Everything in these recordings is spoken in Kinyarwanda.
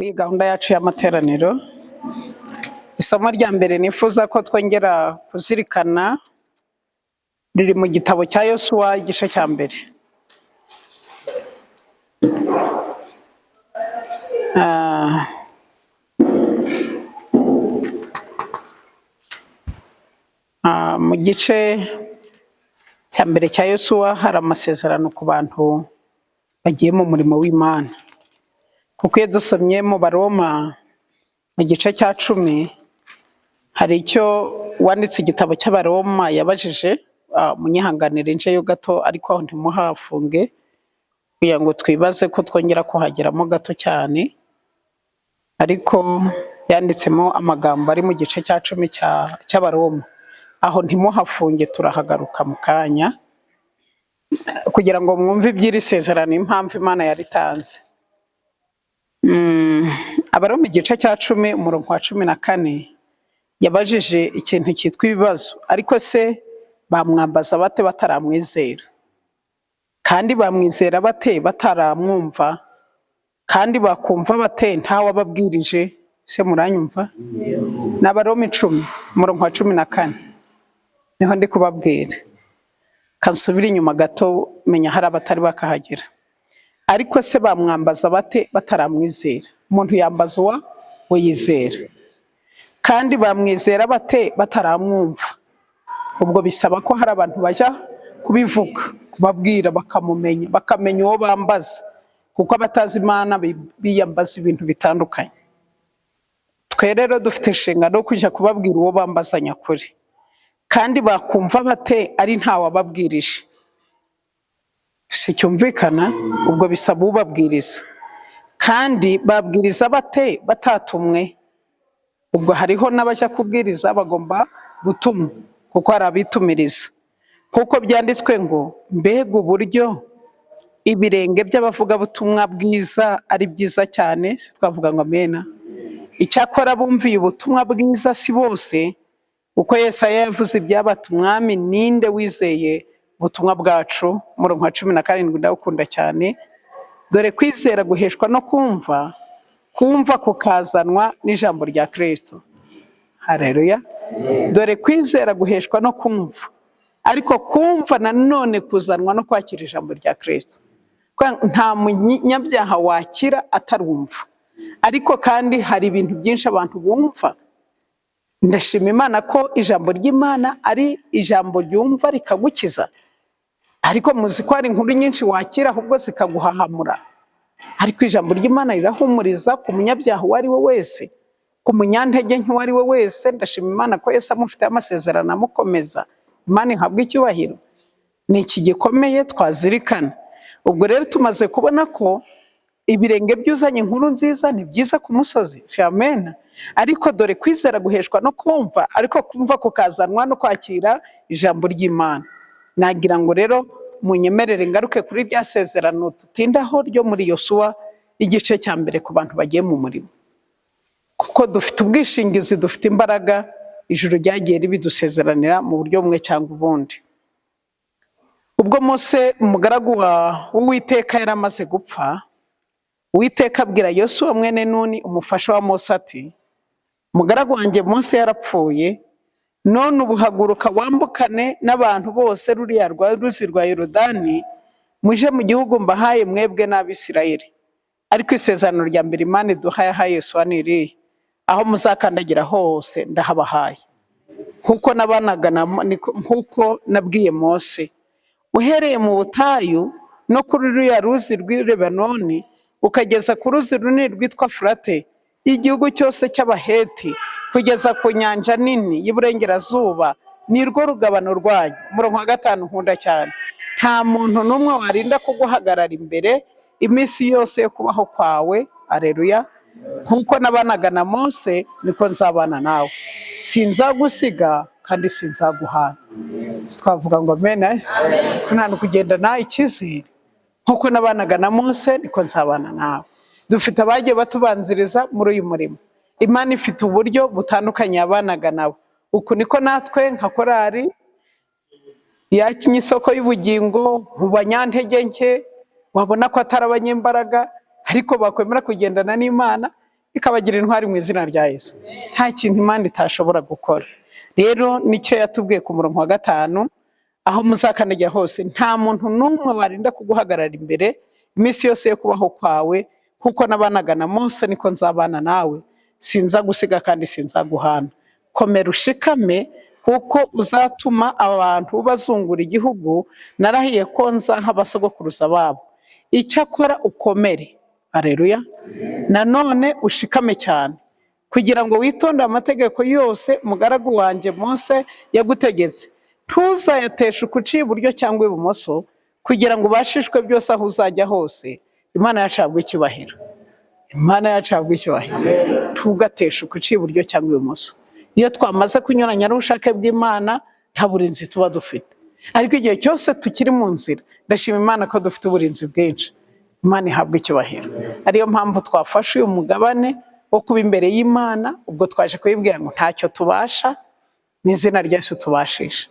Iyi gahunda yacu y'amateraniro, isomo rya mbere nifuza ko twongera kuzirikana riri mu gitabo cya Yosuwa, igice cya mbere. Mu gice cya mbere cya Yosuwa hari amasezerano ku bantu bagiye mu murimo w'Imana. Kuko iyo dusomye mu Baroma mu gice cya 10, hari icyo wanditse igitabo cy'Abaroma yabajije, munyihanganire njeyo gato ariko aho ntimuhafunge kugira ngo twibaze ko twongera kuhageramo gato cyane, ariko yanditsemo amagambo ari mu gice cya 10 cy'Abaroma. Aho ntimuhafunge, turahagaruka mu kanya kugira ngo mwumve iby'iri sezerano, impamvu Imana yaritanze. Abaroma igice cya 10 umurongo wa 14 yabajije ikintu cyitwa ibibazo, ariko se bamwambaza bate bataramwizera? Kandi bamwizera bate bataramwumva? Kandi bakumva bate ntawe ababwirije? Se muranyumva? Ni Abaroma 10 umurongo wa 14 niho ndi kubabwira. Kansubira inyuma gato, menya hari abatari bakahagera. Ariko se bamwambaza bate bataramwizera? Umuntu yambaza uwa we yizera. Kandi bamwizera bate bataramwumva? Ubwo bisaba ko hari abantu bajya kubivuga, kubabwira, bakamumenya, bakamenya uwo bambaza, kuko abatazi Imana biyambaza ibintu bitandukanye. Twe rero dufite inshingano yo kujya kubabwira uwo bambaza nyakuri. Kandi bakumva bate ari ntawe ababwirije? Si cyumvikana? Ubwo bisaba ubabwiriza. Kandi babwiriza bate batatumwe? Ubwo hariho n'abajya kubwiriza bagomba gutumwa, kuko hari abitumiriza. Kuko byanditswe ngo mbega uburyo ibirenge by'abavugabutumwa bwiza ari byiza cyane, si twavuga ngo amena. Icyakora bumviye ubutumwa bwiza si bose, uko Yesaya yavuze ibyabata umwami, ninde wizeye ubutumwa bwacu? Umurongo wa 17 ndawukunda cyane. Dore kwizera guheshwa no kumva, kumva kukazanwa n'ijambo rya Kristo. Haleluya. Dore kwizera guheshwa no kumva, ariko kumva nanone kuzanwa no kwakira ijambo rya Kristo. Nta munyabyaha wakira atarumva, ariko kandi hari ibintu byinshi abantu bumva. Ndashima Imana ko ijambo ry'Imana ari ijambo ryumva rikagukiza, ariko muzi ko hari inkuru nyinshi wakira ahubwo zikaguhahamura. Ariko ijambo ry'Imana rirahumuriza ku munyabyaha uwo ari we wese, ku munyantege nke uwo ari we wese. Ndashima Imana ko Yesu amufiteho amasezerano amukomeza. Imana ihabwa icyubahiro. Ni iki gikomeye twazirikana. Ubwo rero tumaze kubona ko ibirenge byuzanye inkuru nziza ni byiza ku musozi, si amen? Ariko dore kwizera guheshwa no kumva, ariko kumva kukazanwa no kwakira ijambo ry'Imana. Nagira ngo rero munyemerere ngaruke kuri rya sezerano tutindaho ryo muri Yosuwa igice cya mbere ku bantu bagiye mu murimo, kuko dufite ubwishingizi, dufite imbaraga, ijuru ryagiye ribidusezeranira mu buryo bumwe cyangwa ubundi. Ubwo Mose umugaragu w'Uwiteka yari amaze gupfa, Uwiteka abwira Yosuwa mwene Nuni umufasha wa Mose ati, umugaragu wanjye Mose yarapfuye, none ubu haguruka wambukane n'abantu bose ruriya rwa ruzi rwa Yorodani, muje mu gihugu mbahaye mwebwe n'Abisirayeli. Ariko isezerano rya mbere Imana iduha yahaye Yosuwa ni irihe? Aho muzakandagira hose ndahabahaye, nkuko nabanaga na nkuko nabwiye Mose, uhereye mu butayu no kuri ruriya ruzi rw'i Lebanoni ukageza ku ruzi runini rwitwa Furate, igihugu cyose cy'Abaheti, kugeza ku nyanja nini y'iburengerazuba, ni rwo rugabano rwanyu. Umurongo wa 5 nkunda cyane. Nta muntu n'umwe warinda kuguhagarara imbere iminsi yose yo kubaho kwawe. Aleluya. Nkuko nabanaga na Mose niko nzabana nawe, sinzagusiga kandi sinzaguhana. Twavuga ngo amen. Ko nta kugenda nawe icyizere, nkuko nabanaga na Mose niko nzabana nawe. Dufite abagiye batubanziriza muri uyu murimo. Imana ifite uburyo butandukanye yabanaga nabo. Uku niko natwe nka korali yakinye isoko y'ubugingo mu banyantege nke, wabona ko atari abanyembaraga ariko bakwemera kugendana n'Imana. ikabagira intwari mu izina rya Yesu. Nta kintu Imana itashobora gukora. Rero nicyo yatubwiye ku murongo wa 5, aho muzakandagira hose nta muntu n'umwe warinda kuguhagarara imbere iminsi yose yo kubaho kwawe, kuko nabanaga na Mose niko nzabana nawe, sinza gusiga kandi sinzaguhana. Komera ushikame, kuko uzatuma abantu bazungura igihugu narahiye ko nzaha abasogokuruza babo. Icyakora ukomere, aleluya, nanone ushikame cyane, kugira ngo witonde amategeko yose umugaragu wanjye Mose yagutegetse, ntuzayateshe uciye iburyo cyangwa ibumoso, kugira ngo ubashishwe byose aho uzajya hose. Imana yacu ihabwe icyubahiro, Imana yacu ihabwe icyubahiro. Ntugateshe uciye iburyo cyangwa ibumoso. Iyo twamaze kunyuranya n'ubushake bw'Imana, nta burinzi tuba dufite. Ariko igihe cyose tukiri mu nzira, ndashima Imana ko dufite uburinzi bwinshi. Imana ihabwe icyubahiro. Ariyo mpamvu twafashe uyu mugabane wo kuba imbere y'Imana, ubwo twaje kuyibwira ngo ntacyo tubasha, mu izina rya Yesu tubashisha.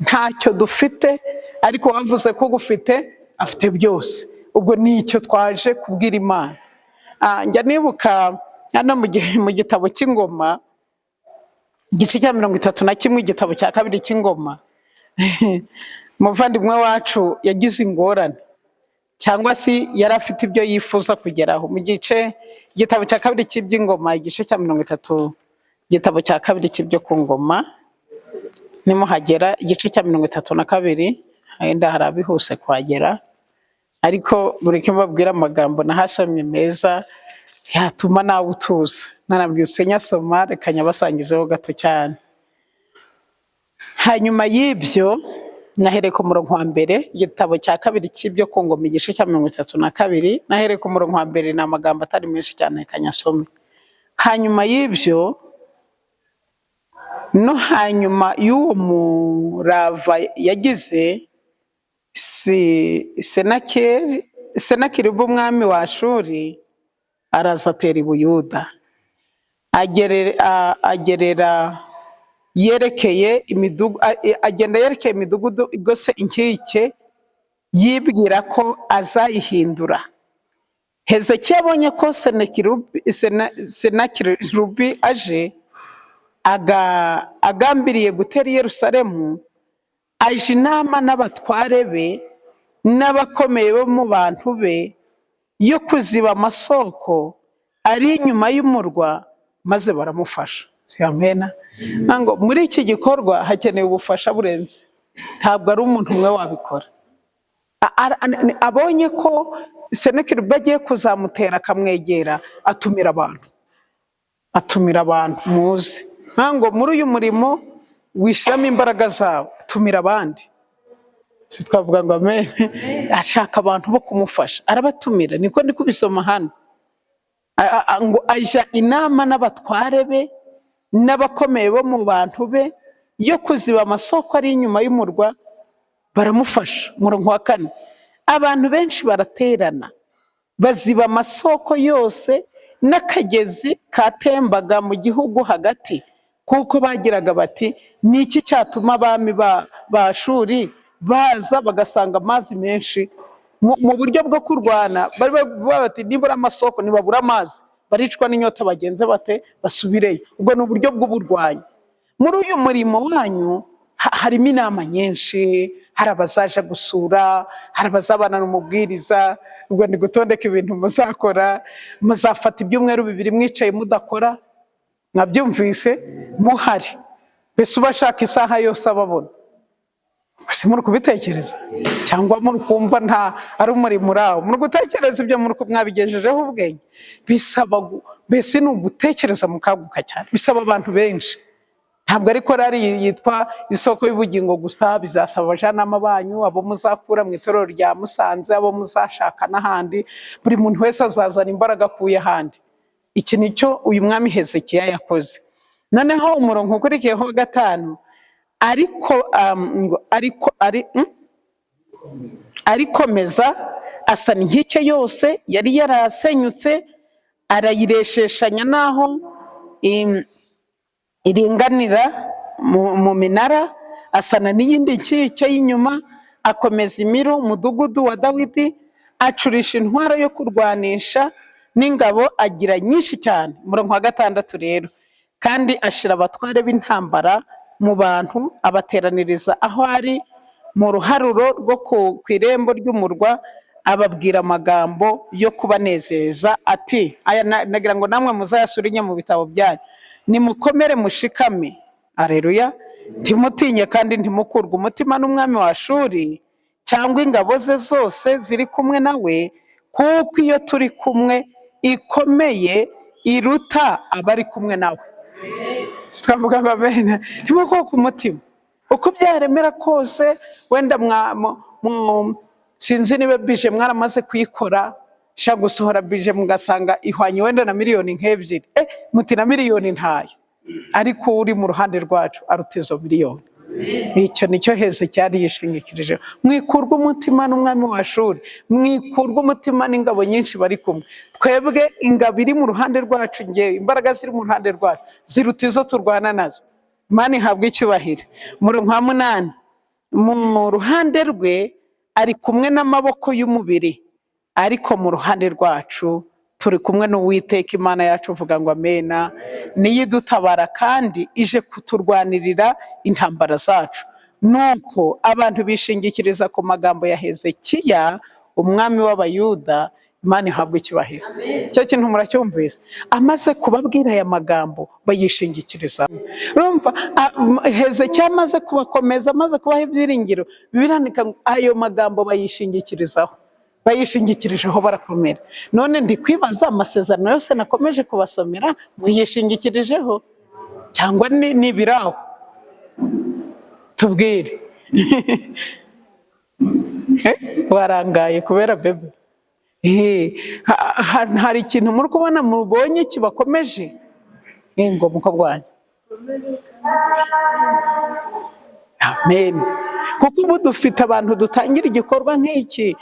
Ntacyo dufite, ariko wavuze ko ugufite afite byose. Ubwo ni icyo twaje kubwira Imana. Njya nibuka hano mu gitabo cy'Ingoma, igice cya 31, igitabo cya kabiri cy'Ingoma, umuvandimwe wacu yagize ingorane, cyangwa se yari afite ibyo yifuza kugeraho. Mu gice, igitabo cya kabiri cy'iby'Ingoma, igice cya 30, igitabo cya kabiri cy'ibyo ku ngoma, nimuhagera igice cya 32, wenda hari abihuse kuhagera, ariko buri kimwe mbabwira amagambo nahasomye meza yatuma nawe utuza. Nanabyutse nyasoma, reka nyabasangizeho gato cyane. Hanyuma y'ibyo, nahereye ku murongo wa 1, igitabo cya kabiri cy'ibyo ku ngoma, igice cya 32, nahereye ku murongo wa 1, ni amagambo atari menshi cyane, reka nyasome. Hanyuma y'ibyo, no hanyuma y'uwo murava yagize, si Senakeribu umwami wa Ashuri araza atera i Buyuda, agerera yerekeye imidugudu, agenda yerekeye imidugudu igose inkike, yibwira ko azayihindura. Hezekiya abonye ko Senakeribu aje agambiriye gutera i Yerusalemu, aje inama n'abatware be n'abakomeye bo mu bantu be yo kuziba amasoko ari inyuma y'umurwa, maze baramufasha. Si amena? Ngo muri iki gikorwa hakenewe ubufasha burenze, ntabwo ari umuntu umwe wabikora. Abonye ko Senakeribu agiye kuzamutera akamwegera, atumira abantu, atumira abantu muzi ngo muri uyu murimo wishyiramo imbaraga zawe, tumira abandi. Si twavuga ngo amen? Ashaka abantu bo kumufasha, arabatumira, niko ndi kubisoma hano. Ngo ajya inama n'abatware be n'abakomeye bo mu bantu be yo kuziba amasoko ari inyuma y'umurwa, baramufasha. Umurongo wa 4, abantu benshi baraterana, baziba amasoko yose n'akagezi katembaga mu gihugu hagati, kuko bagiraga bati: "Ni iki cyatuma abami ba Shuri baza bagasanga amazi menshi?" Mu buryo bwo kurwana bari bavuga bati: "Nibura amasoko, nibabura amazi baricwa n'inyota, bagenze bate? Basubireyo." Ubwo ni uburyo bw'uburwanyi. Muri uyu murimo wanyu harimo inama nyinshi, hari abazaja gusura, hari abazabana n'umubwiriza. Ubwo ni gutondeka ibintu muzakora. Muzafata ibyumweru 2 mwicaye mudakora, mwabyumvise? Muhari mbese, ubashaka isaha yose ababona. Ese muri kubitekereza, cyangwa muri kumva nta ari umurimo uri aho? Muri gutekereza ibyo, muri mwabigejejeho ubwenge. Bisaba mbese ni ugutekereza mukaguka cyane, bisaba abantu benshi. Ntabwo ari korari yitwa Isoko y'Ubugingo gusa, bizasaba abajyanama banyu, abo muzakura mu itorero rya Musanze, abo muzashaka n'ahandi. Buri muntu wese azazana imbaraga akuye ahandi. Iki ni cyo uyu mwami Hezekiya yakoze. Noneho umurongo ukurikiyeho 5, ariko ngo ariko ari arikomeza, asana inkike yose yari yarasenyutse, arayiresheshanya n'aho iringanira mu minara, asana n'iyindi nkike y'inyuma, akomeza imiro umudugudu wa Dawidi, acurisha intwaro yo kurwanisha N'ingabo agira nyinshi cyane. Umurongo wa 6 rero, kandi ashira abatware b'intambara mu bantu, abateraniriza aho ari mu ruharuro rwo ku irembo ry'umurwa, ababwira amagambo yo kubanezeza ati, aya nagira ngo namwe muzayasure mu bitabo byanyu: "Nimukomere mushikame, areruya, ntimutinye kandi ntimukurwe umutima n'umwami wa Ashuri cyangwa ingabo ze zose ziri kumwe nawe, kuko iyo turi kumwe ikomeye iruta abari kumwe nawe." Twavuga ngo amen. Ntimukuke umutima uko byaremera kose. Wenda sinzi niba budget mwaramaze kuyikora, sha gusohora budget mugasanga ihwanye wenda na miliyoni nk'ebyiri, muti na miliyoni ntayo, ariko uri mu ruhande rwacu aruta izo miliyoni. Icyo nicyo Hezekiya yishingikirijeho: "Mwikurwa umutima n'umwami wa Ashuri, mwikurwa umutima n'ingabo nyinshi bari kumwe. Twebwe ingabo iri mu ruhande rwacu, ngewe imbaraga ziri mu ruhande rwacu ziruta izo turwana nazo." Imana ihabwa icyubahiro. Umurongo wa 8: mu ruhande rwe ari kumwe n'amaboko y'umubiri, ariko mu ruhande rwacu turi kumwe n'Uwiteka Imana yacu. Uvuga ngo amena. Niyo idutabara kandi ije kuturwanirira intambara zacu. Nuko abantu bishingikiriza ku magambo ya Hezekiya umwami w'Abayuda. Imana ihabwa icyubahiro. Icyo kintu muracyumvise? Amaze kubabwira aya magambo, bayishingikiriza. Urumva, Hezekiya amaze kubakomeza, amaze kubaha ibyiringiro, birandika ngo ayo magambo bayishingikirizaho, bayishingikirijeho barakomera. None ndi kwibaza, amasezerano yose nakomeje kubasomera muyishingikirijeho cyangwa ni ibiraho? Tubwire. Warangaye kubera bebe. Hari ikintu muri kubona mubonye kibakomeje? Ngo mukobwa wanjye. Amen. Kuko ubu dufite abantu dutangira igikorwa nk'iki,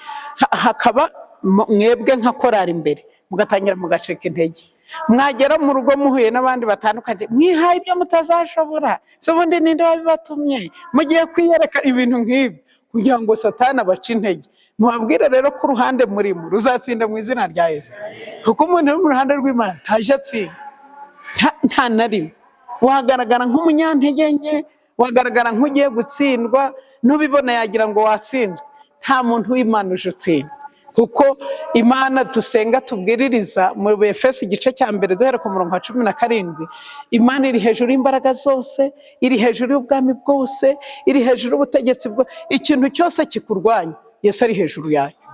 hakaba mwebwe nka korari imbere, mugatangira mugacika intege, mwagera mu rugo muhuye n'abandi batandukanye, mwihaye ibyo mutazashobora, se ubundi ninde wabibatumye, mugiye kwiyereka, ibintu nk'ibi, kugira ngo Satani abace intege. Mubabwire rero ko uruhande murimo ruzatsinda mu izina rya Yesu, kuko umuntu uri mu ruhande rw'Imana ntajya atsinda nta na rimwe. Wagaragara nk'umunyantege nke, wagaragara nk'ugiye gutsindwa, n'ubibona yagira ngo watsinzwe. Nta muntu w'Imana uje utsinda, kuko Imana dusenga tubwiririza mu Befesi igice cya 1 duhera ku murongo wa 17, Imana iri hejuru y'imbaraga zose, iri hejuru y'ubwami bwose, iri hejuru y'ubutegetsi bwo ikintu cyose kikurwanya, Yesu ari hejuru yacyo.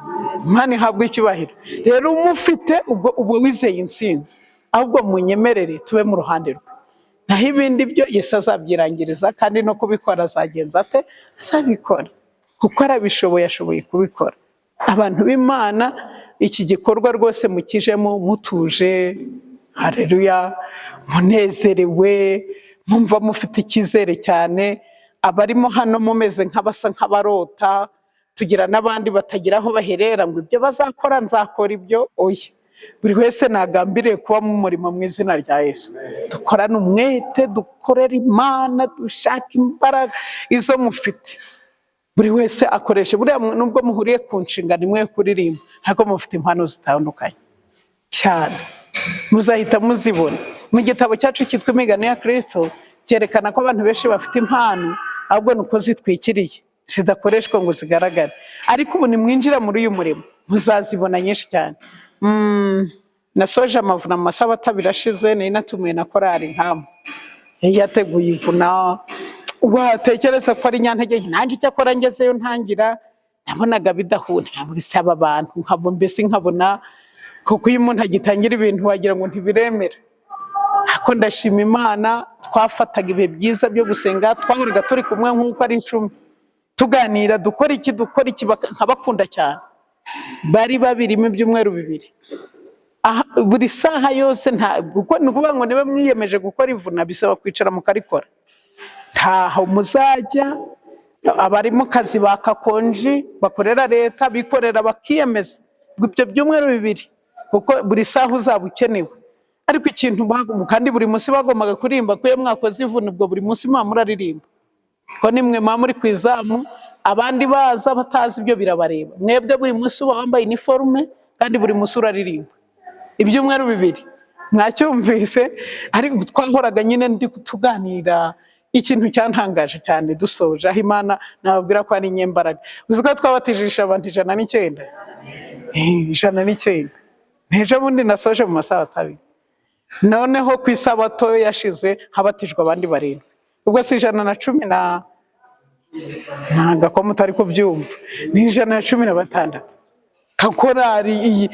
Imana ihabwa icyubahiro. Rero umufite, ubwo wizeye intsinzi. Ahubwo munyemerere tube mu ruhande rwe, naho ibindi byo Yesu azabyirangiriza, kandi no kubikora azagenza ate? Azabikora, kuko arabishoboye, ashoboye kubikora. Abantu b'Imana, iki gikorwa rwose mukijemo mutuje, hareruya, munezerewe, mwumva mufite icyizere cyane. Abarimo hano mumeze nk'abasa nk'abarota, tugira n'abandi batagira aho baherera ngo ibyo bazakora, nzakora ibyo. Oya, buri wese nagambiriye kuba mu murimo mu izina rya Yesu. Dukorane umwete, dukorere Imana, dushake imbaraga izo mufite. Buri wese akoresha buriya, nubwo muhuriye ku nshingano imwe yo kuririmba, ariko mufite impano zitandukanye cyane, muzahita muzibona. Mu gitabo cyacu cyitwa Imigani ya Kirisito, cyerekana ko abantu benshi bafite impano, ahubwo ni uko zitwikiriye, zidakoreshwa ngo zigaragare. Ariko ubu nimwinjira muri uyu murimo muzazibona nyinshi cyane. Nasoje amavuna mu masaha 2 ashize, nari natumiwe na korali nkama yari yateguye ivuna. Watekereza ko ari nyantege nke, nanjye icyakora ngezeyo ntangira nabonaga bidahura, ntabwo isaba abantu, nkabona mbese nkabona, kuko iyo umuntu agitangira ibintu wagira ngo ntibiremera. Ariko ndashima Imana, twafataga ibihe byiza byo gusenga, twahoraga turi kumwe nk'uko ari 10, tuganira, dukora iki, dukora iki, nkabakunda cyane. Bari babirimo ibyumweru 2. Aha, buri saha yose, nta kuko ni ukuvuga ngo niba mwiyemeje gukora ivuna, bisaba kwicara mukarikora. Ntaho muzajya, abari mu kazi ba kakonji, bakorera leta, bikorera, bakiyemeza ngo ibyo byumweru 2, kuko buri saha uzaba ukenewe. Ariko ikintu kandi buri munsi bagombaga kuririmba, ko iyo mwakoze ivuna, ubwo buri munsi muba muraririmba, ko nimwe muba muri ku izamu, abandi baza batazi ibyo birabareba. Mwebwe buri munsi uba wambaye iniforume kandi buri munsi uraririmba. Ibyumweru 2 mwacyumvise, ariko twahoraga nyine ndi tuganira. Ikintu cyantangaje cyane dusoje, aho Imana nababwira ko ari inyembaraga, uzi ko twabatijisha abantu 109? 109. N'ejo bundi nasoje mu masaha 2, noneho ku isabato yashize habatijwe abandi 7. Ubwo si 110 na ntabwo ko mutari kubyumva, ni 116. Kakorari iyi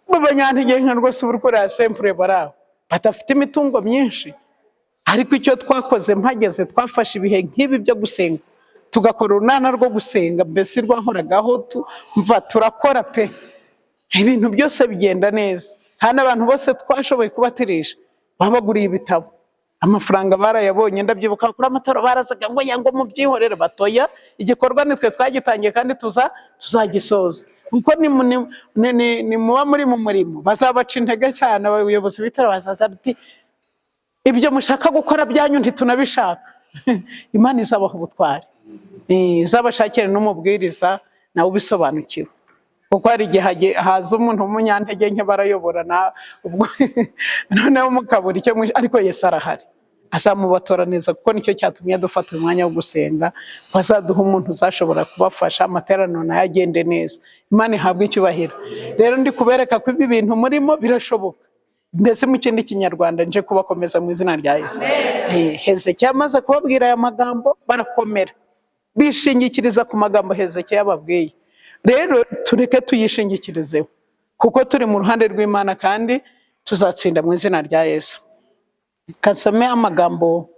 b'abanyantege nke rwose, ubu korari sempure bari aho badafite imitungo myinshi. Ariko icyo twakoze mpageze, twafashe ibihe nk'ibi byo gusenga, tugakora urunana rwo gusenga, mbese rwahoragaho mva turakora pe, ibintu byose bigenda neza. Kandi abantu bose twashoboye kubatirisha babaguriye ibitabo, amafaranga barayabonye. Ndabyibuka kuri amatora barazaga ngo yango mubyihorere batoya, igikorwa nitwe twagitangiye kandi tuzagisoza, kuko ni muba muri mu murimo bazabaca intege cyane. Abayobozi b'itora bazaza bati ibyo mushaka gukora byanyu ntitunabishaka. Imana izabaha ubutwari, izabashakire n'umubwiriza nawe ubisobanukiwe, kuko hari igihe haza umuntu w'umunyantege nke barayobora ubwo noneho mukabura icyo, ariko Yesu arahari azamubatora neza, kuko nicyo cyatumye dufata uyu mwanya wo gusenga ngo azaduhe umuntu uzashobora kubafasha amateraniro nayo agende neza. Imana ihabwe icyubahiro. Rero ndi kubereka ko ibi bintu murimo birashoboka. Mbese mu kindi kinyarwanda, nje kubakomeza mu izina rya Yesu. Hezekiya amaze kubabwira aya magambo barakomera, bishingikiriza ku magambo Hezekiya yababwiye. Rero tureke tuyishingikirizeho, kuko turi mu ruhande rw'Imana kandi tuzatsinda mu izina rya Yesu. Kasome amagambo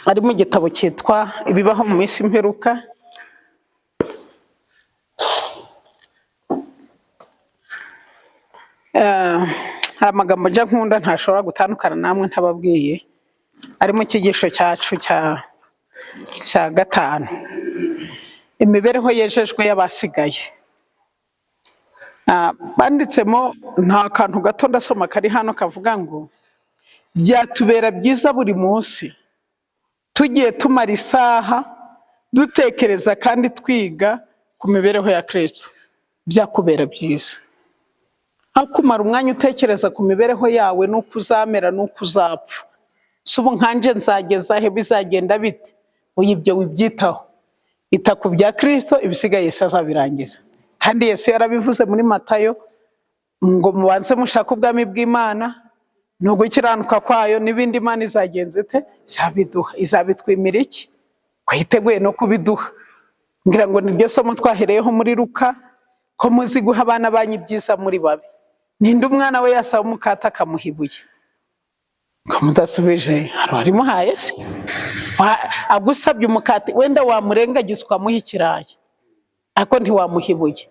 ari mu gitabo cyitwa Ibibaho mu minsi imperuka. Hari amagambo njya nkunda ntashobora gutandukana namwe ntababwiye, ari mu cyigisho cyacu cya 5, imibereho yejejwe y'abasigaye. Banditsemo nta kantu gato ndasoma kari hano kavuga ngo byatubera byiza buri munsi tugiye tumara isaha dutekereza kandi twiga ku mibereho ya Kristo. Byakubera byiza aho kumara umwanya utekereza ku mibereho yawe n'uko uzamera n'uko uzapfa. Si ubu nkanje nzageza he, bizagenda bite? Oya, ibyo wibyitaho, ita ku bya Kristo, ibisigaye Yesu azabirangiza. Kandi Yesu yarabivuze muri Matayo ngo mubanze mushake ubwami bw'Imana ni ugukiranuka kwayo, n'ibindi Imana izagenza ite? Izabiduha. Izabitwimira iki? Ko yiteguye no kubiduha. Ngira ngo niryo somo twahereyeho muri Luka, ko muzi guha abana banyu ibyiza muri babi. Ninde umwana we yasaba umukate akamuha ibuye? Ko mudasubije, hari uwarimuhaye se? Agusabye umukate wenda wamurengagiza ukamuha ikirayi, ariko ntiwamuha ibuye.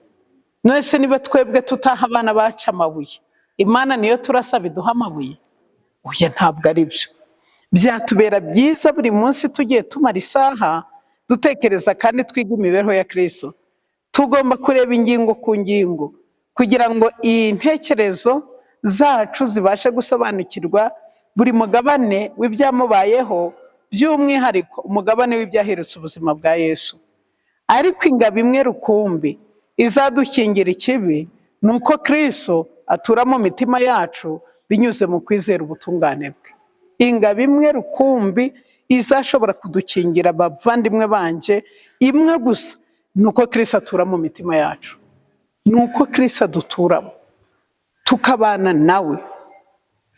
None se niba twebwe tutaha abana baca amabuye, Imana niyo turasaba iduha amabuye? Oya, ntabwo ari byo. Byatubera byiza buri munsi tugiye tumara isaha dutekereza kandi twiga imibereho ya Kristo. Tugomba kureba ingingo ku ngingo kugira ngo iyi ntekerezo zacu zibashe gusobanukirwa buri mugabane w'ibyamubayeho, by'umwihariko umugabane w'ibyaherutse ubuzima bwa Yesu. Ariko ingabo imwe rukumbi izadukingira ikibi ni uko Kristo atura mu mitima yacu binyuze mu kwizera ubutungane bwe. Ingabo imwe rukumbi izashobora kudukingira, abavandimwe banjye, imwe gusa, ni uko Kristo atura mu mitima yacu, ni uko Kristo aduturamo tukabana nawe.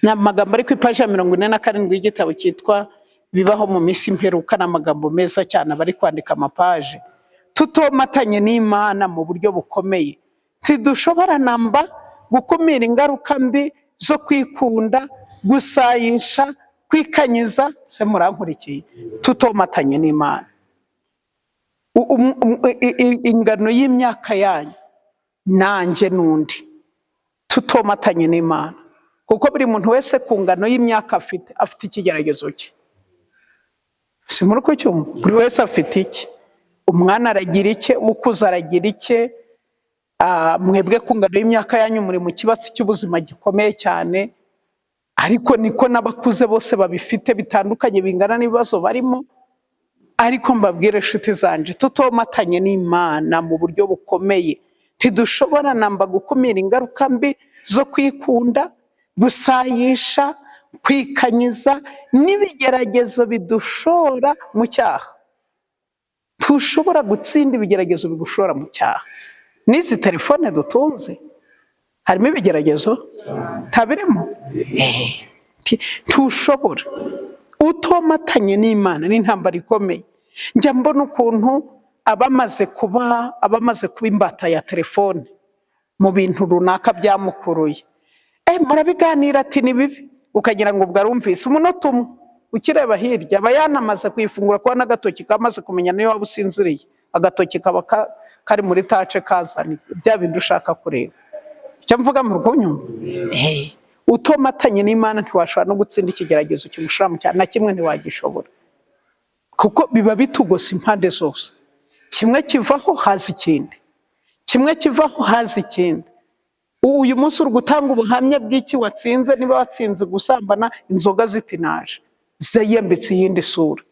Ni amagambo ari ku ipaji ya 47 y'igitabo cyitwa Bibaho mu minsi imperuka. Ni amagambo meza cyane abari kwandika amapaji. Tutomatanye n'Imana mu buryo bukomeye, ntidushobora namba gukumira ingaruka mbi zo kwikunda, gusayisha, kwikanyiza. Se murankurikiye? Tutomatanye n'Imana, ingano y'imyaka yanyu nanjye n'undi, tutomatanye n'Imana, kuko buri muntu wese ku ngano y'imyaka afite, afite ikigeragezo cye. Si muri uko cyumva? Buri wese afite iki. Umwana aragira icye, ukuze aragira icye. Mwebwe ku ngano y'imyaka yanyu muri mu kibatsi cy'ubuzima gikomeye cyane, ariko niko n'abakuze bose babifite bitandukanye bingana n'ibibazo barimo. Ariko mbabwire inshuti zanje, tutomatanye n'Imana mu buryo bukomeye, Ntidushobora namba gukumira ingaruka mbi zo kwikunda, gusayisha, kwikanyiza n'ibigeragezo bidushora mu cyaha. Ntushobora gutsinda ibigeragezo bigushora mu cyaha. N'izi telefone dutunze harimo ibigeragezo? Ntabirimo? Ntushobora utomatanye n'Imana. Ni intambara ikomeye. Njya mbona ukuntu abamaze kuba imbata ya telefone mu bintu runaka byamukuruye. Murabiganira ati ni bibi, ukagira ngo ubwo arumvise. Umunota umwe ukireba hirya aba yanamaze kuyifungura, kuba n'agatoki kamaze kumenya niyo waba usinziriye, agatoki kaba kari muri touch, kazana bya bindi ushaka kureba. Icyo mvuga mu kunyumva? Utomatanye n'Imana ntiwashobora no gutsinda ikigeragezo kimushira mu cyaha na kimwe, ntiwagishobora, kuko biba bitugose impande zose. Kimwe kivaho haza ikindi, kimwe kivaho haza ikindi. Uyu munsi uri gutanga ubuhamya bw'iki watsinze? Niba watsinze gusambana, inzoga zitinaje ziyambitse iyindi sura,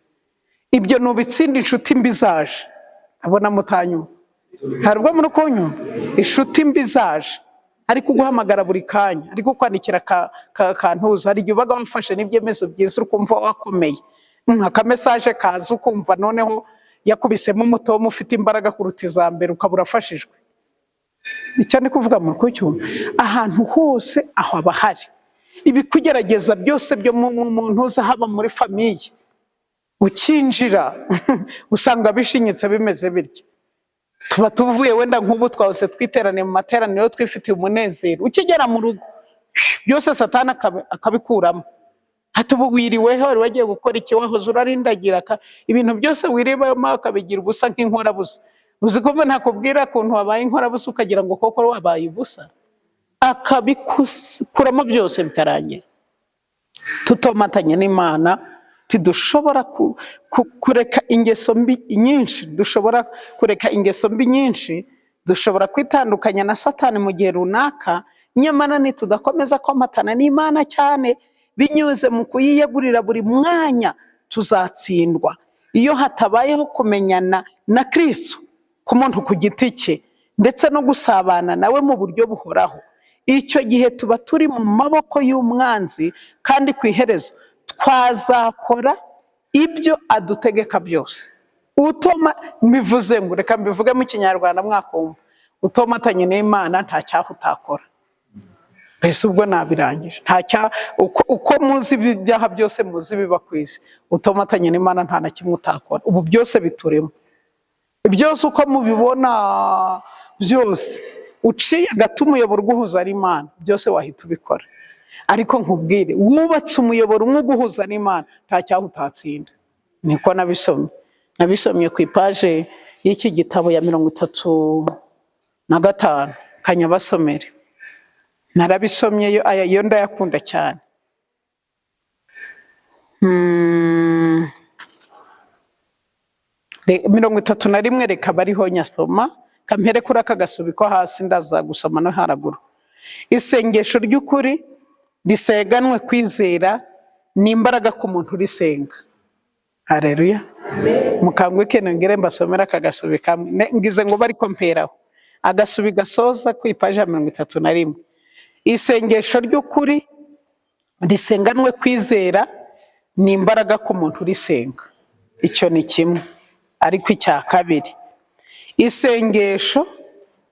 ibyo nubitsinda. Inshuti mbi zaje, abona mutanyuma, hari ubwo muri kunyumva? Inshuti mbi zaje, ari kuguhamagara buri kanya, ari kukwandikira kantuza. Hari igihe ubaga wafashe n'ibyemezo byiza, uri kumva wakomeye, akamessage kaza ukumva noneho yakubisemo umutomo ufite imbaraga kuruta iza mbere, ukaba urafashijwe. Icyo ndi kuvuga mu kucyumva? Ahantu hose aho aba hari ibikugerageza byose byo mu muntu uza, haba muri famille, ukinjira usanga bishinyitse bimeze bityo. Tuba tuvuye wenda nk'ubu twahose twiteraniye mu materaniro, twifitiye umunezero, ukigera mu rugo byose Satani akabikuramo. Ati ubu wiriweho, wari wagiye gukora iki? Wahoze urarindagira, ibintu byose wiribamo akabigira ubusa nk'inkorabusa. Uzi ko ntakubwira ukuntu wabaye inkorabusa, ukagira ngo koko wabaye ubusa, akabikukuramo byose bikarangira. Tutomatanye n'Imana ntidushobora kureka ingeso mbi nyinshi. Dushobora kureka ingeso mbi nyinshi, dushobora kwitandukanya na Satani mu gihe runaka, nyamara nitudakomeza komatana n'Imana cyane binyuze mu kuyiyegurira buri mwanya, tuzatsindwa. Iyo hatabayeho kumenyana na Kristo ku muntu ku giti cye ndetse no gusabana nawe mu buryo buhoraho, icyo gihe tuba turi mu maboko y'umwanzi, kandi ku iherezo twazakora ibyo adutegeka byose. Utoma mbivuze ngo, reka mbivuge mu Kinyarwanda mwakumva, utomatanye n'Imana nta cyaha utakora. Mbese ubwo nabirangije. Nta cyaha uko muzi ibyaha byose muzi biba ku isi, utomatanye n'Imana nta na kimwe utakora. Ubu byose biturimo, byose uko mubibona byose, uciye agati umuyoboro uguhuza n'Imana, byose wahita ubikora. Ariko nkubwire, wubatse umuyoboro umwe uguhuza n'Imana, nta cyaha utatsinda. Niko nabisomye. Nabisomye ku ipaje y'iki gitabo ya 35. Kanyabasomere, narabisomye yo. Aya yo ndayakunda cyane. 31, reka bariho nyasoma. Kampere kuri aka gasubiko hasi, ndaza gusoma no haraguru. Isengesho ry'ukuri riseganwe kwizera ni imbaraga ku muntu urisenga. Hareruya! Mukanguke nongere mbasomere aka gasubi kamwe. Ngize ngo bariko mperaho agasubi gasoza ku ipaji ya 31. Isengesho ry'ukuri risenganwe kwizera ni imbaraga ku muntu urisenga. Icyo ni kimwe. Ariko icya kabiri, isengesho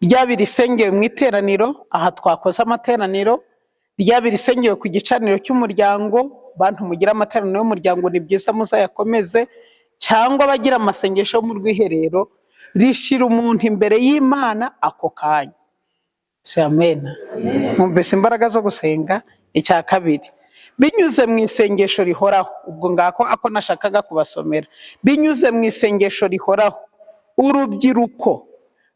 ryaba irisengewe mu iteraniro, aha twakoze amateraniro, ryaba irisengewe ku gicaniro cy'umuryango, bantu mugira amateraniro y'umuryango ni byiza, muzayakomeze, cyangwa abagira amasengesho yo mu rwiherero, rishira umuntu imbere y'Imana ako kanya. Si amena? Mwumvise imbaraga zo gusenga? Icya kabiri, binyuze mu isengesho rihoraho, ubwo ngako ako nashakaga kubasomera, binyuze mu isengesho rihoraho, urubyiruko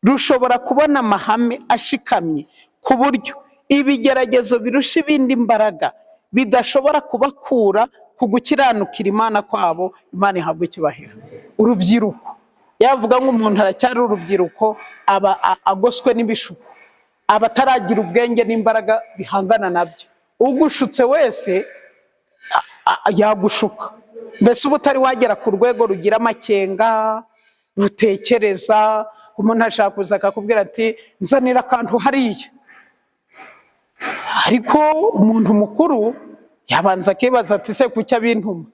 rushobora kubona amahame ashikamye ku buryo ibigeragezo birusha ibindi imbaraga bidashobora kubakura ku gukiranukira Imana kwabo. Imana ihabwa icyubahiro. Urubyiruko, yavuga ngo umuntu aracyari urubyiruko, aba agoswe n'ibishuko, aba ataragira ubwenge n'imbaraga bihangana nabyo. Ugushutse wese yagushuka. Mbese uba utari wagera ku rwego rugira amakenga, rutekereza. Umuntu ashaka kuza akakubwira ati nzanira akantu hariya, ariko umuntu mukuru yabanza akibaza ati se kuki abintuma?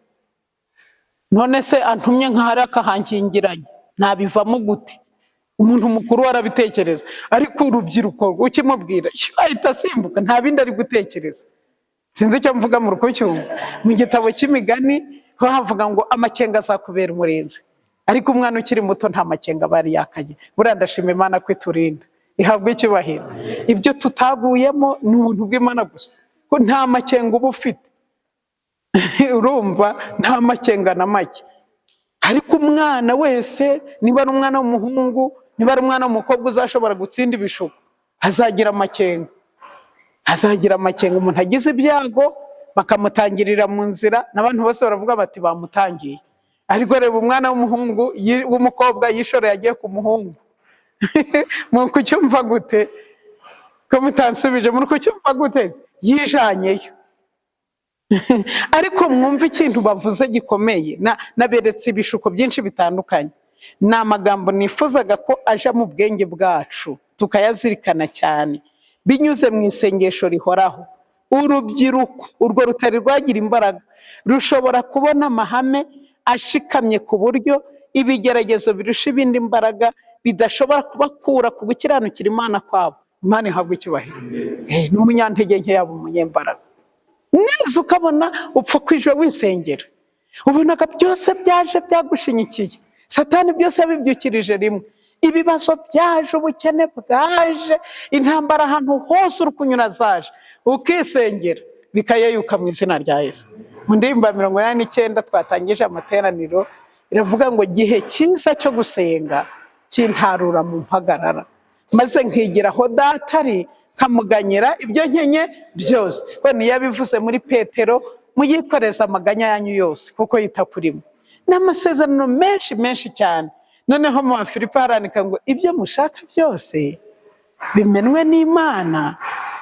None se antumye nk'ahari akahankingiranya, nabivamo gute? Umuntu mukuru arabitekereza, ariko urubyiruko ukimubwira ahita asimbuka, nta bindi ari gutekereza. Sinzi icyo mvuga mu rukucyumva. Mu gitabo cy'Imigani ho havuga ngo amakenga azakubera umurinzi, ariko umwana ukiri muto nta makenga aba yari yakagira. Buriya ndashima Imana ko iturinda, ihabwa icyubahiro. Ibyo tutaguyemo ni ubuntu bw'Imana gusa, ko nta makenga uba ufite. Urumva, nta makenga na make. Ariko umwana wese, niba ari umwana w'umuhungu, niba ari umwana w'umukobwa uzashobora gutsinda ibishuko, azagira amakenga, azagira amakenga. Umuntu agize ibyago bakamutangirira mu nzira, n'abantu bose baravuga bati bamutangiye. Ariko reba umwana w'umuhungu w'umukobwa yishoreye agiye ku muhungu, muri kucyumva gute ko mutansubije? Muri kucyumva gute? Yijanyeyo. Ariko mwumve ikintu bavuze gikomeye. Naberetse ibishuko byinshi bitandukanye. Ni amagambo nifuzaga ko aja mu bwenge bwacu, tukayazirikana cyane. Binyuze mu isengesho rihoraho, urubyiruko urwo rutari rwagira imbaraga rushobora kubona amahame ashikamye, ku buryo ibigeragezo birusha ibindi imbaraga bidashobora kubakura ku gukiranukira Imana kwabo. Imana ihabwa icyubahiro. N'umunyantege nke yaba umunyembaraga neza, ukabona upfa kwijwe wisengera, ubonaga byose byaje byagushinyikiye, Satani byose yabibyukirije rimwe, ibibazo byaje, ubukene bwaje, intambara ahantu hose uri kunyura zaje, ukisengera bikayeyuka mu izina rya Yesu. Mu ndirimbo ya 89 twatangije amateraniro iravuga ngo gihe cyiza cyo gusenga kintarura mu mpagarara, maze nkigira aho Data ari, nkamuganyira ibyo nkenye byose. We niyo yabivuze muri Petero: muyikoreze amaganya yanyu yose kuko yita kuri mwe. N'amasezerano menshi menshi cyane. Noneho mu Bafilipi harandika ngo ibyo mushaka byose bimenwe n'Imana,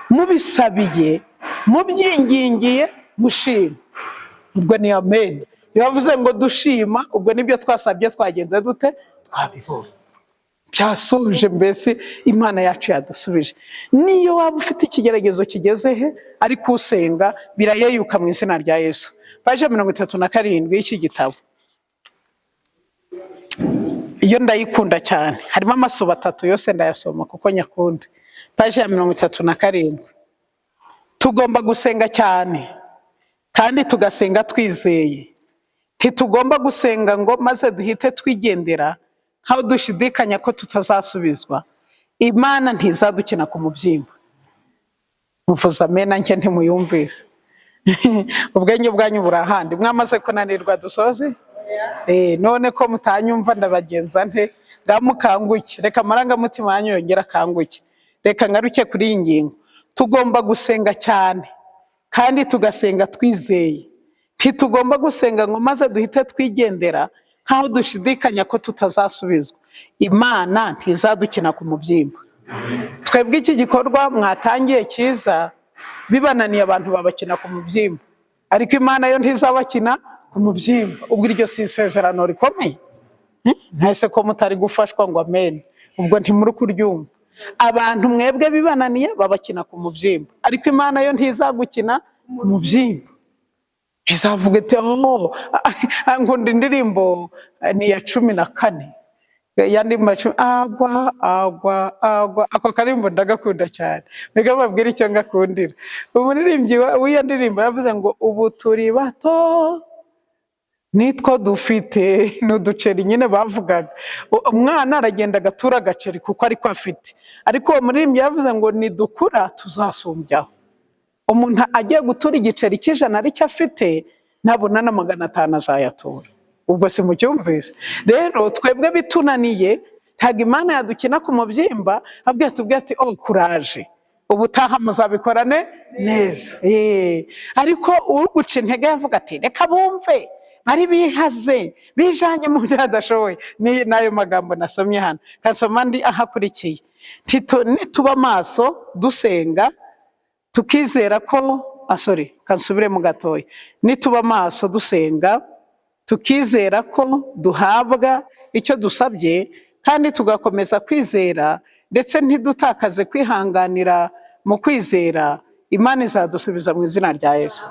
mubisabiye, mubyingingiye, mushima. Ubwo ni amen. Iyo bavuze ngo dushima, ubwo nibyo twasabye twagenze dute? Twabibonye, byasubije. Mbese Imana yacu yadusubije. Niyo waba ufite ikigeragezo kigeze he, ariko usenga birayeyuka mu izina rya Yesu. Paje 37 y'iki gitabo, iyo ndayikunda cyane. Harimo amasomo atatu, yose ndayasoma kuko nyakunda. Paje ya 37: tugomba gusenga cyane kandi tugasenga twizeye. Ntitugomba gusenga ngo maze duhite twigendera nkaho dushidikanya ko tutazasubizwa. Imana ntizadukina ku mubyimba. Muvuze amena nke, ntimuyumvise. Ubwenge bwanyu buri ahandi, mwamaze kunanirwa. Dusoze. None ko mutanyumva, ndabagenza nte? Ngamukanguke, reka amarangamutima yanyu yongere akanguke. Reka ngaruke kuri iyi ngingo. Tugomba gusenga cyane kandi tugasenga twizeye. Ntitugomba gusenga ngo maze duhite twigendera nkaho dushidikanya ko tutazasubizwa. Imana ntizadukina ku mubyimba. Twebwe iki gikorwa mwatangiye cyiza, bibananiye abantu babakina ku mubyimba, ariko Imana yo ntizabakina ku mubyimba. Ubwo iryo si isezerano rikomeye? Ntese ko mutari gufashwa ngo amen? Ubwo ntimuri kuryumva. Abantu mwebwe bibananiye babakina ku mubyimba, ariko Imana yo ntizagukina ku mubyimba. Izavuga iti oh. Nkunda indirimbo, ni iya 14, ya ndirimbo ya 10, agwa agwa agwa. Ako karirimbo ndagakunda cyane. Reka mbabwire icyo ngakundira. Umuririmbyi w'iyo ndirimbo yavuze ngo ubu turi bato, nitwo dufite, ni uduceri nyine bavugaga. Umwana aragenda agatura agaceri kuko ariko afite. Ariko uwo muririmbyi yavuze ngo nidukura tuzasumbyaho. Umuntu agiye gutura igiceri cy'100 aricyo afite, nabona na 500 azayatura. Ubwo si mucyumvise? Rero twebwe bitunaniye, ntabwo Imana yadukina ku mubyimba, ahubwo yatubwiye ati oh, kuraje, ubutaha muzabikorane neza. Ariko uguca intege yavuga ati reka bumve bari bihaze, bijanye mu byo badashoboye. Ni n'ayo magambo nasomye hano, kasoma andi ahakurikiye. Nituba amaso dusenga tukizera ko, ah, sorry, kansubiremo gatoya. Nituba amaso dusenga tukizera ko duhabwa icyo dusabye, kandi tugakomeza kwizera, ndetse ntidutakaze kwihanganira mu kwizera, Imana izadusubiza mu izina rya Yesu.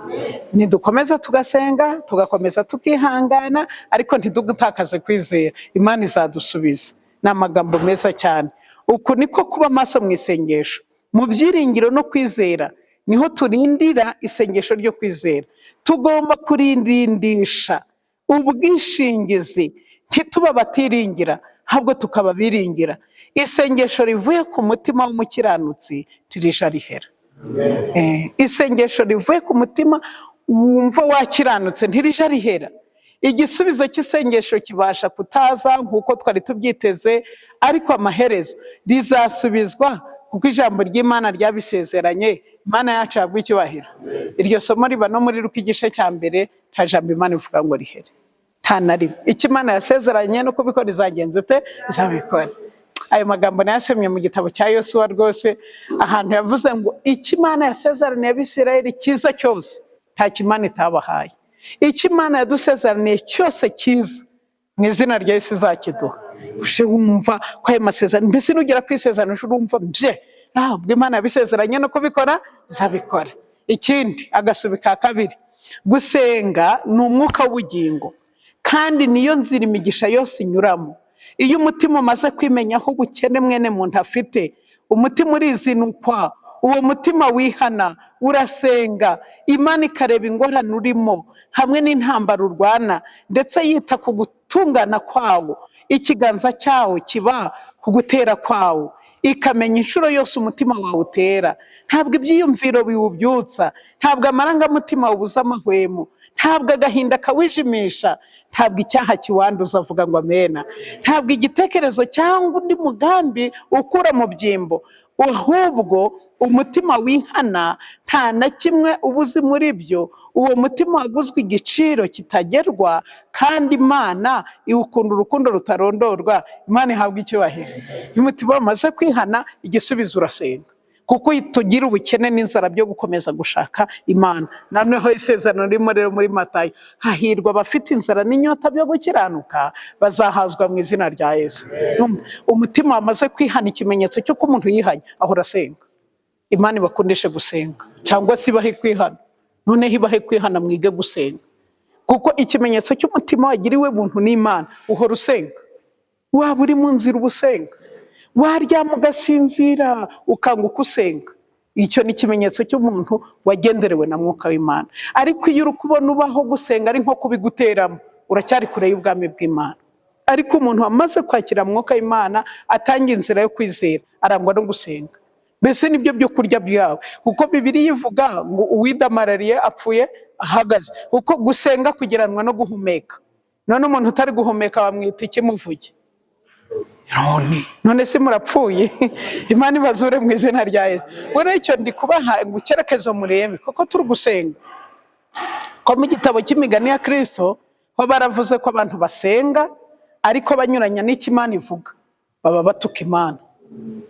Nidukomeza tugasenga, tugakomeza tukihangana, ariko ntidutakaze kwizera, Imana izadusubiza. Ni amagambo meza cyane. Uku niko kuba maso mu isengesho, mu byiringiro no kwizera, niho turindira isengesho ryo kwizera. Tugomba kurindindisha ubwishingizi, ntituba batiringira, ahubwo tukaba biringira. Isengesho rivuye ku mutima w'umukiranutsi ntirija rihera. Isengesho rivuye ku mutima wumva wakiranutse ntirija rihera. Igisubizo cy'isengesho kibasha kutaza nk'uko twari tubyiteze, ariko amaherezo rizasubizwa, kuko ijambo ry'Imana ryabisezeranye. Imana yacu yahabwa icyubahiro. Iryo somo riba no muri Luka igice cya 1. Nta jambo Imana ivuga ngo rihere, nta na rimwe. Icyo Imana yasezeranye no kubikora izagenza ite? Izabikora. Ayo magambo nayasomye mu gitabo cya Yosuwa rwose, ahantu yavuze ngo icyo Imana yasezeraniye Abisirayeli cyiza cyose, ntacyo Imana itabahaye. Icyo Imana yadusezeraniye cyose cyiza, mu izina rya Yesu izakiduha. Ushe wumva ko ayo masezerano, mbese nugera ku isezerano urumva bye, ubwo Imana yabisezeranye no kubikora izabikora. Ikindi, agasubi ka kabiri: gusenga ni umwuka w'ubugingo, kandi niyo nzira imigisha yose inyuramo. Iyo umutima umaze kwimenya aho ubukene mwene muntu afite, umutima urizinukwa. Uwo mutima wihana urasenga, Imana ikareba ingorane urimo hamwe n'intambara urwana, ndetse yita ku gutungana kwawo. Ikiganza cyawo kiba ku gutera kwawo, ikamenya inshuro yose umutima wawe utera. Ntabwo ibyiyumviro biwubyutsa, ntabwo amarangamutima awubuza amahwemo, ntabwo agahinda kawijimisha, ntabwo icyaha kiwanduza. Avuga ngo amena. Ntabwo igitekerezo cyangwa undi mugambi ukura mu byimbo, ahubwo umutima wihana nta na kimwe uba uzi muri byo. Uwo mutima waguzwe igiciro kitagerwa, kandi Imana iwukunda urukundo rutarondorwa. Imana ihabwa icyubahiro. Iyo umutima wamaze kwihana, igisubizo urasenga, kuko tugira ubukene n'inzara byo gukomeza gushaka Imana. Noneho isezerano ririmo rero muri Matayo: hahirwa abafite inzara n'inyota byo gukiranuka, bazahazwa mu izina rya Yesu. Umutima wamaze kwihana, ikimenyetso cy'uko umuntu yihanye, ahora asenga. Imana ibakundishe gusenga, cyangwa se ibahe kwihana. Noneho ibahe kwihana, mwige gusenga, kuko ikimenyetso cy'umutima wagiriwe buntu n'Imana, uhora usenga. Waba uri mu nzira uba usenga, waryama ugasinzira ukanguka usenga. Icyo ni ikimenyetso cy'umuntu wagenderewe na Mwuka w'Imana. Ariko iyo uri kubona ubaho gusenga ari nko kubiguteramo, uracyari kure y'ubwami bw'Imana. Ariko umuntu wamaze kwakira Mwuka w'Imana, atanga inzira yo kwizera, arangwa no gusenga. Mbese nibyo byo kurya byawe, kuko Bibiliya ivuga ngo uwidamarariye apfuye ahagaze, kuko gusenga kugiranwa no guhumeka. None umuntu utari guhumeka bamwita ikimuvuge? None se murapfuye? Imana ibazure mu izina rya Yesu. Rero icyo ndi kubaha ngo icyerekezo murebe kuko turi gusenga, ko mu gitabo cy'Imigani ya Kirisito ho baravuze ko abantu basenga ariko banyuranya n'icyo Imana ivuga baba batuka Imana.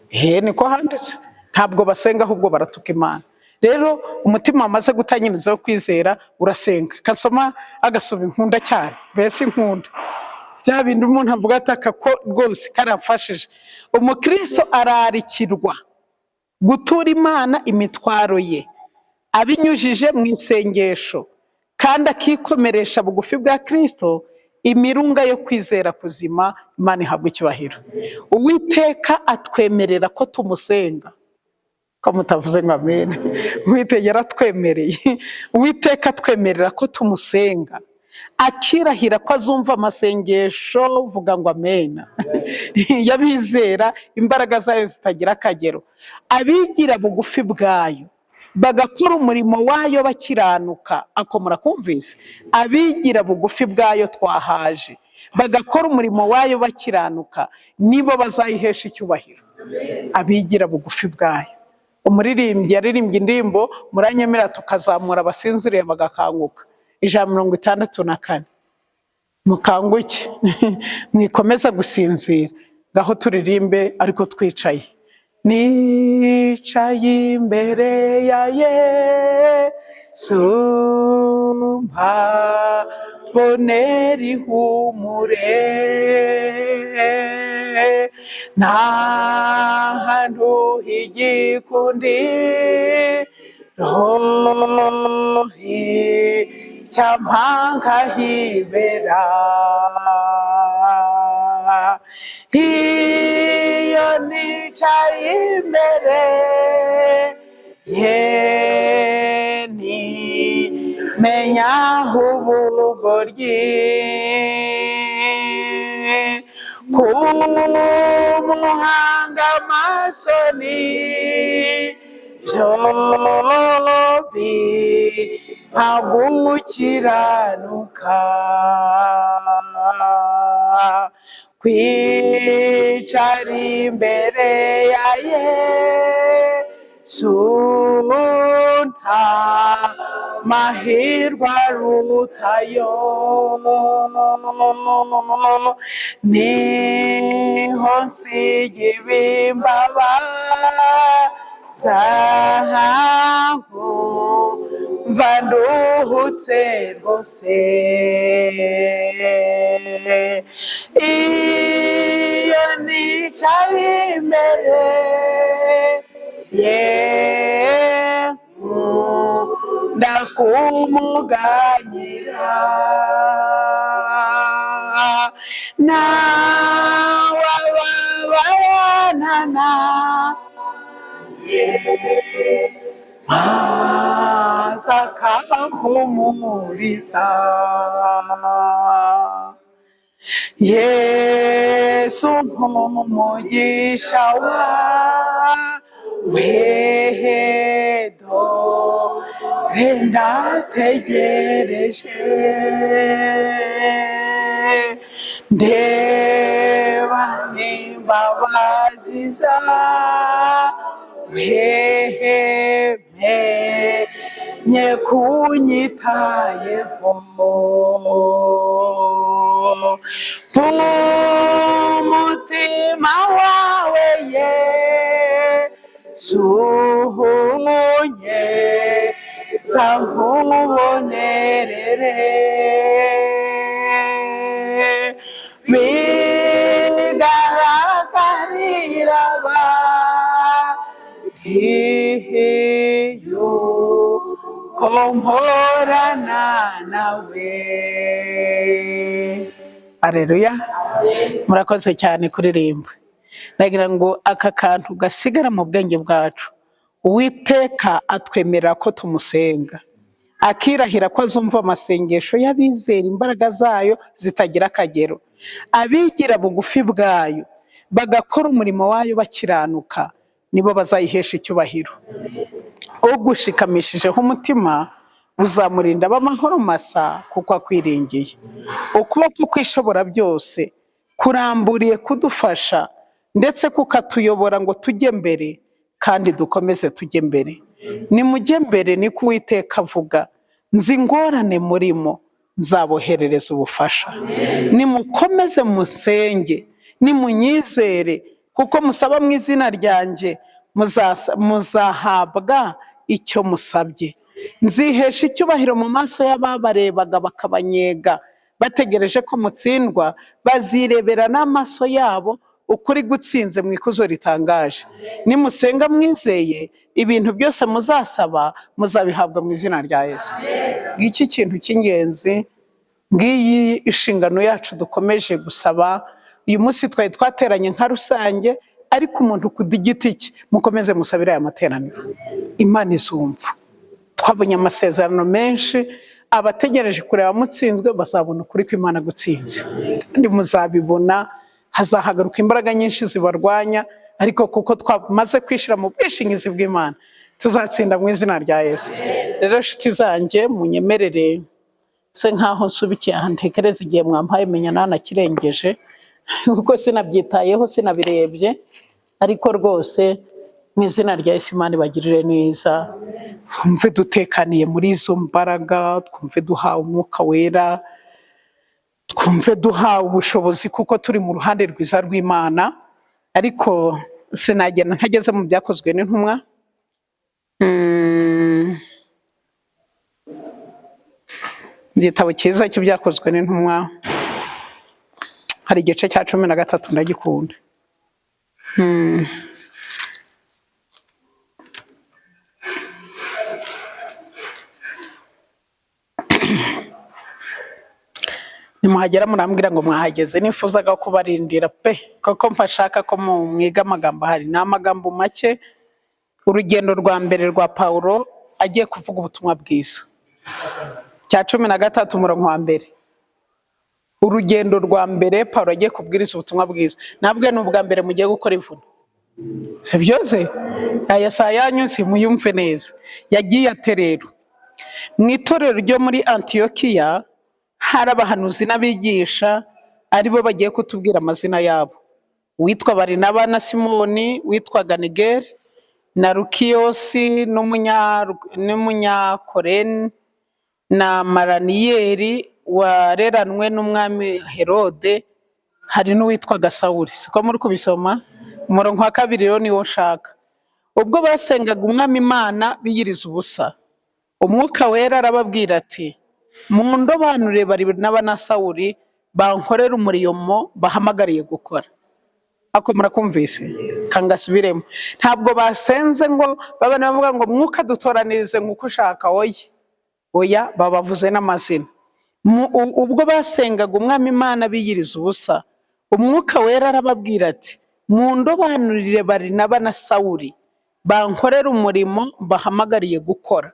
He niko handitse. Ntabwo basenga, ahubwo baratuka Imana. Rero umutima wamaze gutangirizaho kwizera urasenga. Kasoma agasoma inkunda cyane, mbese inkunda bya bindi umuntu avuga ataka ko rwose karamfashije. Umukristo ararikirwa gutura Imana imitwaro ye abinyujije mu isengesho, kandi akikomeresha bugufi bwa Kirisito imirunga yo kwizera kuzima. Imana ihabwa icyubahiro. Uwiteka atwemerera ko tumusenga. Ko mutavuze ngo amen? Uwiteka yaratwemereye. Uwiteka atwemerera ko tumusenga, akirahira ko azumva amasengesho, vuga ngo amena, y'abizera imbaraga zayo zitagira akagero, abigira bugufi bwayo bagakora umurimo wayo bakiranuka. Ako murakumvise? Abigira bugufi bwayo twahaje bagakora umurimo wayo bakiranuka, nibo bazayihesha icyubahiro. Abigira bugufi bwayo. Umuririmbyi yaririmbye indirimbo, muranyemera tukazamura abasinziriye bagakanguka, 164: "Mukanguke, mwikomeza gusinzira." Ngaho turirimbe ariko twicaye. Nicaye imbere ya Yesu. nkahabonera ihumure. Nta hantu h'igikundiro icyampa nkahibera. Iyo nicaye imbere ye ntimenya ubugoryi, kumuhanga amaso ni byo bimpa gukiranuka, kwicara imbere ya Yesu nta mahirwe arutayo, niho nsiga ibimbabaza, nkumva nduhutse rwose. Iyo nicaye imbere ye nkunda kumuganyira, nawe ababarana maze akampumuriza. Yesu nk'umugisha wawe, dore ndategereje, ndeba n'imbabazi zawe, menye kunyitayeho, nk'umutima wawe Yesu unyeza nkubonerere, bigaragarira abandi yuko mporana nawe. Aleluya, murakoze cyane kuririmba. Ndagira ngo aka kantu gasigara mu bwenge bwacu. Uwiteka atwemerera ko tumusenga, akirahira ko azumva amasengesho y'abizera imbaraga zayo zitagira akagero, abigira bugufi bwayo bagakora umurimo wayo bakiranuka, nibo bazayihesha icyubahiro. Ugushikamishijeho umutima uzamurinda ab'amahoro masa, kuko akwiringiye. Ukuboko kwishobora byose kuramburiye kudufasha, ndetse kukatuyobora ngo tujye mbere, kandi dukomeze tujye mbere. Nimujye mbere, niko Uwiteka avuga. Nzi ingorane murimo, nzaboherereza ubufasha. Nimukomeze musenge, nimunyizere, kuko musaba mu izina ryanjye, muzahabwa icyo musabye. Nzihesha icyubahiro mu maso y'ababarebaga bakabanyega, bategereje ko mutsindwa, bazirebera n'amaso yabo ukuri gutsinze mu ikuzo ritangaje. Nimusenga mwizeye, ibintu byose muzasaba muzabihabwa mu izina rya Yesu. Ngiki kintu cy'ingenzi, ngiyi inshingano yacu dukomeje gusaba. Uyu munsi twari twateranye nka rusange, ariko umuntu ku giti cye mukomeze musabire aya materaniro, Imana izumva. Twabonye amasezerano menshi, abategereje kureba mutsinzwe bazabona ukuri kw'Imana gutsinze, kandi muzabibona. Hazahagaruka imbaraga nyinshi zibarwanya, ariko kuko twamaze kwishyira mu bwishingizi bw'Imana, tuzatsinda mu izina rya Yesu. Rero nshuti zanjye, munyemerere se nkaho nsubikiye aha, ntekereza igihe mwampaye, menya nanakirengeje kuko sinabyitayeho, sinabirebye, ariko rwose mu izina rya Yesu Imana ibagirire neza. Twumve dutekaniye muri izo mbaraga, twumve duhawe umwuka wera, twumve duhawe ubushobozi kuko turi mu ruhande rwiza rw'Imana. Ariko sinagenda ntageze mu Byakozwe n'Intumwa. Igitabo cyiza cy'Ibyakozwe n'Intumwa, hari igice cya 13, ndagikunda. Nimuhagera murambwira ngo mwahageze. Nifuzaga kubarindira pe, kuko mpashaka ko mwiga amagambo ahari. Ni amagambo make. Urugendo rwa mbere rwa Pawulo agiye kuvuga ubutumwa bwiza, cya 13, umurongo wa mbere. Urugendo rwa mbere Pawulo agiye kubwiriza ubutumwa bwiza. Nabwe ni ubwa mbere mugiye gukora imvune, si byose? Aya saa yanyu si muyumve neza. Yagiye ate rero? Mu itorero ryo muri Antiyokiya hari abahanuzi n'abigisha, aribo bagiye kutubwira amazina yabo: uwitwa Barinaba na Simoni witwaga Nigeri na Lukiyosi n'Umunyakoreni na Maraniyeri wareranwe n'umwami Herode, hari n'uwitwaga Sawuli. Siko muri kubisoma? Umurongo wa kabiri rero niwo nshaka. Ubwo basengaga Umwami Imana biyiriza ubusa, Umwuka Wera arababwira ati: "Mundobanure Barinaba na Sawuli, bankorere umurimo bahamagariye gukora." Ako murakumvise? Kangasubiremo. Ntabwo basenze ngo babane bavuga ngo: "Mwuka, dutoranirize nk'uko ushaka." Oya, oya, babavuze n'amazina. Ubwo basengaga Umwami Imana biyiriza ubusa, Umwuka Wera arababwira ati: "Mundobanurire Barinaba na Sawuli, bankorere umurimo bahamagariye gukora."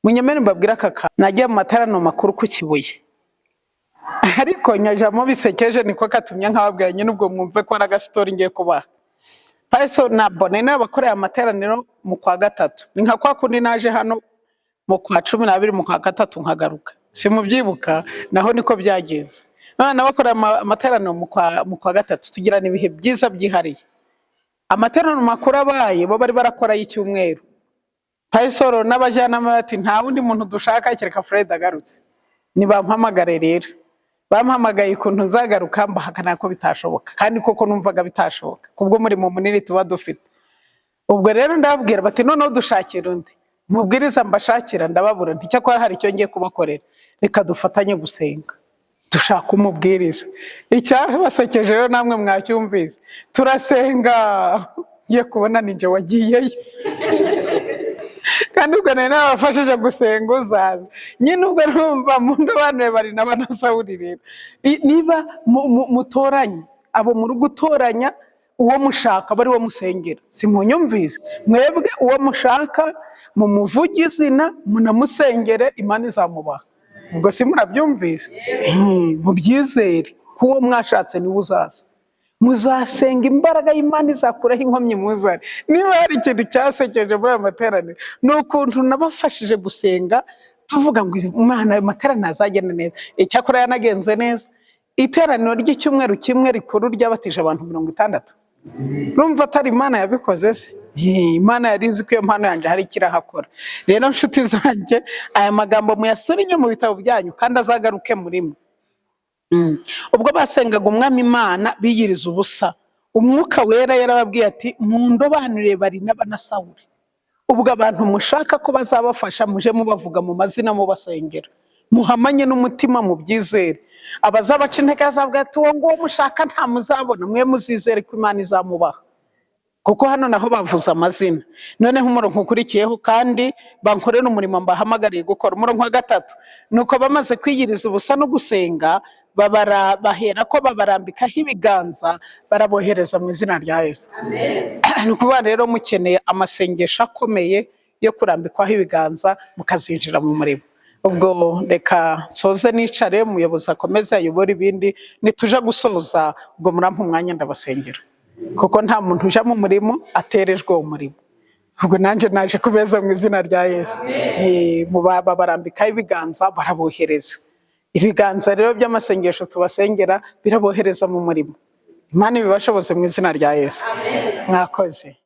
Munyemere mbabwire aka kantu. Nagiye mu materaniro makuru ku Kibuye, ariko nyajamo bisekeje, niko katumye nkababwira nyine. Ubwo mwumve ko ari agasitori ngiye kubaha. Paso nabwo nari nabakoreye amateraniro mu kwa gatatu. Ni nka kwa kundi naje hano mu kwa 12, mu kwa gatatu nkagaruka, simubyibuka? Naho niko byagenze. None nabakoreye amateraniro mu kwa gatatu, tugirana ibihe byiza byihariye. Amateraniro makuru abaye, bo bari barakora y'icyumweru. Pasoro n'abajyanama bati: "Nta wundi muntu dushaka kereka Fred agarutse." Nibampamagare rero. Bampamagaye ukuntu nzagaruka, mbahakana ko bitashoboka, kandi koko numvaga bitashoboka kubwo umurimo munini tuba dufite. Ubwo rero ndababwira bati: "Noneho dushakira undi mubwiriza." Mbashakira ndababura. Nticyakora hari icyo ngiye kubakorera, reka dufatanye gusenga dushaka umubwiriza. Icyabasekeje rero namwe mwacyumvise: turasenga, ngiye kubona ninjye wagiyeyo, kandi ubwo nari nabafashije gusenga uzaza nyine. Ubwo numva mu ndobanure Barinaba na Sawuli. Rero niba mutoranye abo muri gutoranya, uwo mushaka aba ari wo musengera. Si munyumvise? Mwebwe uwo mushaka mumuvuge izina, munamusengere, Imana izamubaha. Ubwo si murabyumvise? Mubyizere ko uwo mwashatse niwe uzaza. Muzasenga, imbaraga y'Imana izakuraho inkomyi muzane. Niba hari ikintu cyasekeje muri aya materaniro, ni ukuntu nabafashije gusenga, tuvuga ngo Imana, ayo materaniro azagenda neza. Icyakora yanagenze neza. Iteraniro ry'icyumweru kimwe rikuru ryabatije abantu 60. Urumva atari Imana yabikoze se? Imana yari izi ko iyo mpano yanjye hari icyo irahakora. Rero nshuti zanjye, aya magambo muyasure mu bitabo byanyu kandi azagaruke muri mwe. Ubwo basengaga Umwami Imana biyiriza ubusa, Umwuka Wera yarababwiye ati: "Mundobanure Barinaba na Sawuli." Ubwo abantu mushaka ko bazabafasha, muje mubavuga mu mazina, mubasengera, muhamanye n'umutima, mubyizere. Abazabaca intege azavuga ati: "Uwo nguwo mushaka nta muzabona." Mwe muzizere ko Imana izamubaha, kuko hano naho bavuze amazina. Noneho umurongo ukurikiyeho: kandi bankorera umurimo mbahamagariye gukora. Umurongo wa gatatu: nuko bamaze kwiyiriza ubusa no gusenga, babara bahera ko babarambikaho ibiganza, barabohereza mu izina rya Yesu. Ni ukuvuga rero mukeneye amasengesho akomeye yo kurambikwaho ibiganza, mukazinjira mu murimo. Ubwo reka nsoze nicare, umuyobozi akomeze ayobore ibindi. Nituja gusoza, ubwo murampa umwanya ndabasengera, kuko nta muntu uja mu murimo aterejwe uwo murimo. Ubwo nanjye naje kubeza mu izina rya Yesu. Babarambikaho ibiganza, barabohereza. Ibiganza rero by'amasengesho tubasengera birabohereza mu murimo. Imana ibibashoboze mu izina rya Yesu. Mwakoze.